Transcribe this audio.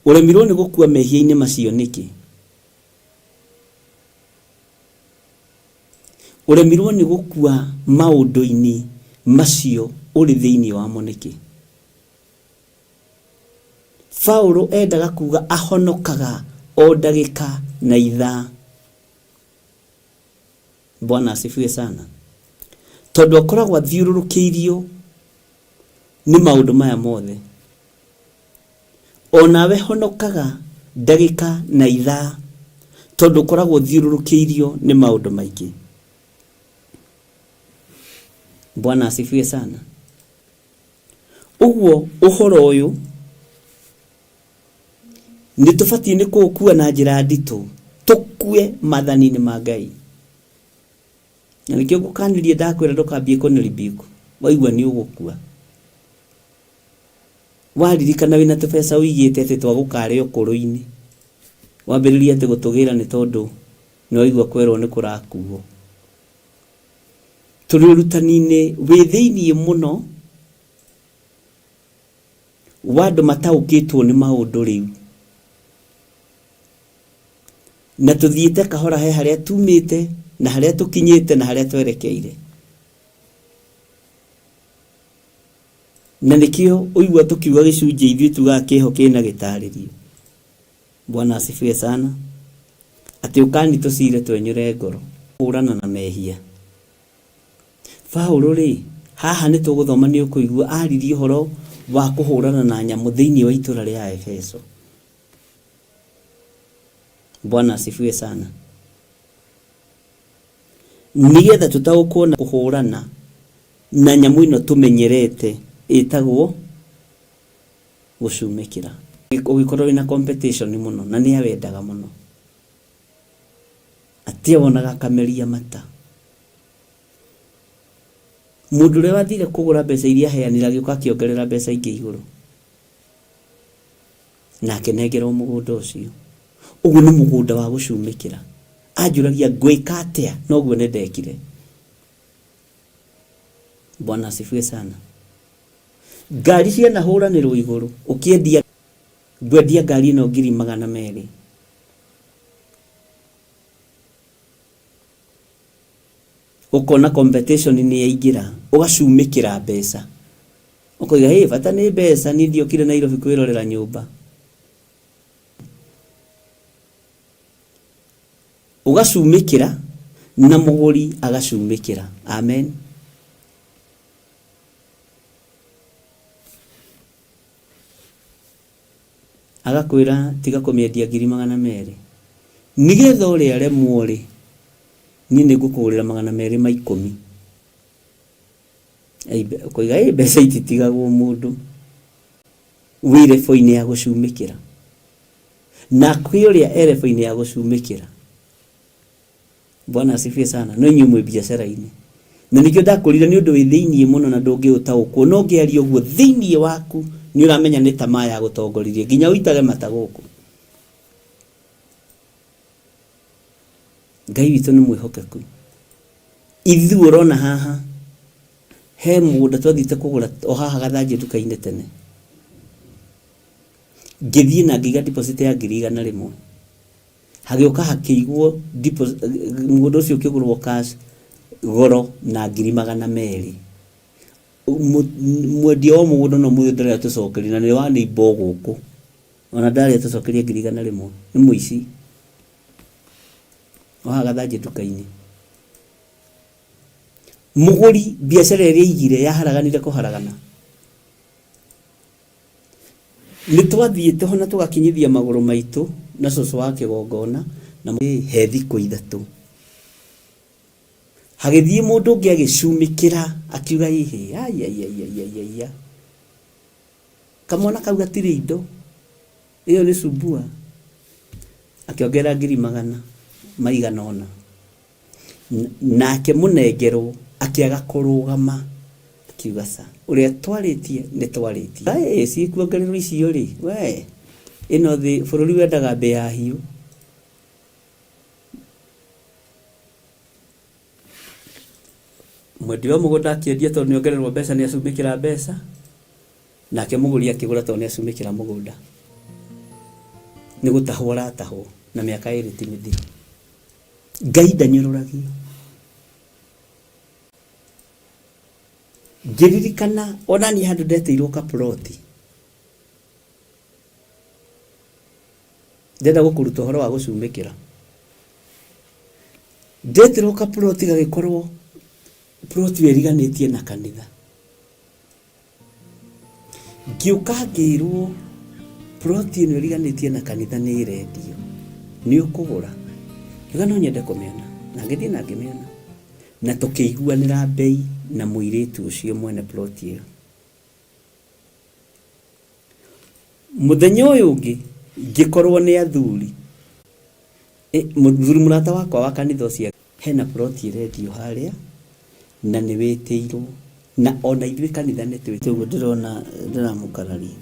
Ũremirwo nĩ gũkua mehia-inĩ macio nĩkĩ? Ũremirwo nĩ gũkua maũndũ-inĩ macio ũrĩ thĩinĩ wamo nĩkĩ? Paulo endaga kuga ahonokaga o ndagĩka na ithaa. Bwana asifiwe sana. Tondũ akoragwo athiũrũrũkĩirio nĩ maũndũ maya mothe. O nawe honokaga ndagĩka na ithaa tondũ ũkoragwo ũthiũrũrũkĩirio nĩ maũndũ maingĩ. Bwana asifiwe sana. Ũguo ũhoro ũyũ nĩ tũbatiĩ nĩ kũũkua na njĩra nditũ, tũkue maathani-inĩ ma Ngai. Na nĩkĩo ngũkanirie ndakwĩra ndũkambie kũnĩ rebuke, waigua nĩ ũgũkua. Waririkana wĩna tũbeca ũigĩte atĩ twa gũkarĩa ũkũrũ-inĩ, wambĩrĩrie atĩ gũtũgĩra nĩ tondũ nĩ waigua kwerwo nĩ kũrakuo. Tũrĩ ũrutani-inĩ wĩ thĩiniĩ mũno wa andũ mataũkĩtwo nĩ maũndũ rĩu. Na tũthiĩte kahora he harĩa tumĩte na harĩa tũkinyĩte na harĩa twerekeire. Na nĩkĩo ũigua tũkiuga gĩcunjĩ ithuĩ tugaga kĩho kĩna gĩtarĩrio. Bwana asifiwe sana. Atĩ ũkani tũcire twenyũre ngoro. Kũhũrana na mehia. Paulo rĩ, haha nĩ tũgũthoma nĩ ũkũigua aririe ũhoro wa kũhũrana na nyamũ thĩinĩ wa itũra rĩa Efeso. Bwana asifiwe sana. Nĩgetha tũtaũkwo na kũhũrana na nyamũ ĩno tũmenyerete ĩtagwo gũcumĩkĩra. Ũgĩkorwo wĩna competition mũno na nĩ awendaga mũno. Atĩ wonaga akameria mata. Mũndũ ũrĩa wathire kũgũra mbeca iria aheanire agĩũka akĩongerera mbeca ingĩ igũrũ. Na akĩnengerwo mũgũnda ũcio. Ũguo nĩ mũgũnda wa gũcumĩkĩra. Anjũragia ngwĩka atĩa noguo nĩ ndekire. Bwana asifiwe sana. Ngari cianahũranĩrwo igũrũ ũkĩendia ngwendia ngari ĩno 200,000. Ũkona competition nĩ yaingĩra ũgacumĩkĩra mbeca. Ũkoiga hĩ bata nĩ mbeca niĩ ndiokire Nairobi kwĩrorera nyũmba. Ũgacumĩkĩra na mũgũri agacumĩkĩra. Amen. Agakwĩra tiga kũmĩendia 200,000. Nĩgetha ũrĩa aremwo rĩ, niĩ nĩ ngũkũgũrĩra 210. Ũkoiga ĩ mbeca ititigagwo mũndũ wĩ rebo-inĩ ya gũcumĩkĩra. Na kwĩ ũrĩa e rebo-inĩ ya gũcumĩkĩra. Bwana asifiwe sana. No inyuĩ mwĩ biacara-inĩ. Na nĩkĩo ndakwĩrire nĩ ũndũ wĩ thĩiniĩ mũno na ndũngĩũtaũkwo. No ngĩaria ũguo thĩiniĩ waku nĩ ũramenya nĩ tamaa ya gũtongoririe nginya ũitage mata gũkũ. Ngai witũ nĩ mwĩhokeku. Ithuĩ ũrona haha he mũgũnda twathiĩte kũgũra o haha Gathanjĩ nduka-inĩ tene. Ngĩthiĩ na ngĩiga deposit ya 100,000. Hagĩũka hakĩigwo mũgũnda ũcio ũkĩgũrwo cash goro na 200,000. Mwendia wa mũgũnda no mũthĩ ndarĩ atũcokeria na nĩ wa neighbour o gũkũ. Ona ndarĩ atũcokeria 100,000. Nĩ mũici. O haha Gathanjĩ nduka-inĩ. Mũgũri biacara ĩrĩa aigire yaharaganire kũharagana. Nĩ twathiĩte ho na tũgakinyithia magũrũ maitũ na cũcũ wa kĩgongona na he thikũ ithatũ. Hagĩthiĩ mũndũ ũngĩ agĩcumĩkĩra akiuga ĩhĩ aiaiaiaiaia kamwana kau gatirĩ indo ĩyo nĩ sumbua. Akĩongerera ngiri magana maigana ũna. Nake mũnengerwo akĩaga kũrũgama, akiuga ca, ũrĩa twarĩtie nĩ twarĩtie. Ĩ ciĩkuongererwo icio rĩ, we ĩno thĩ bũrũri wendaga mbĩa hiũ. Mwendia wa mũgũnda akĩendia tondũ nĩ ongererwo mbeca nĩ acumĩkĩra mbeca, nake mũgũri akĩgũra tondũ nĩ acumĩkĩra mũgũnda. Nĩ gũtahwo aratahwo na mĩaka ĩrĩ ti mĩthiru. Ngai ndanyũrũragio. Ngĩririkana ona niĩ handũ ndetĩirwo kaploti. Ndĩrenda gũkũruta ũhoro wa gũcumĩkĩra. Ndetĩrwo kaploti gagĩkorwo ploti ĩyo ĩriganĩtie na kanitha. Ngĩũka ngĩrwo ploti ĩno ĩriganĩtie na kanitha nĩ ĩrendio, nĩ ũkũgũra? Ngiuga no nyende kũmĩona, na ngĩthiĩ na ngĩmĩona. Na tũkĩiguanĩra mbei na mũirĩtu ũcio mwene ploti ĩyo. Mũthenya ũyũ ũngĩ ngĩkorwo nĩ athuri, mũthuri mũrata wakwa wa kanitha ũcio hena plot ĩrendio harĩa na nĩ wĩtĩirwo na ona ithuĩ kanitha nĩ twĩtĩirwo. Ũguo ndĩrona ndĩramũkararia.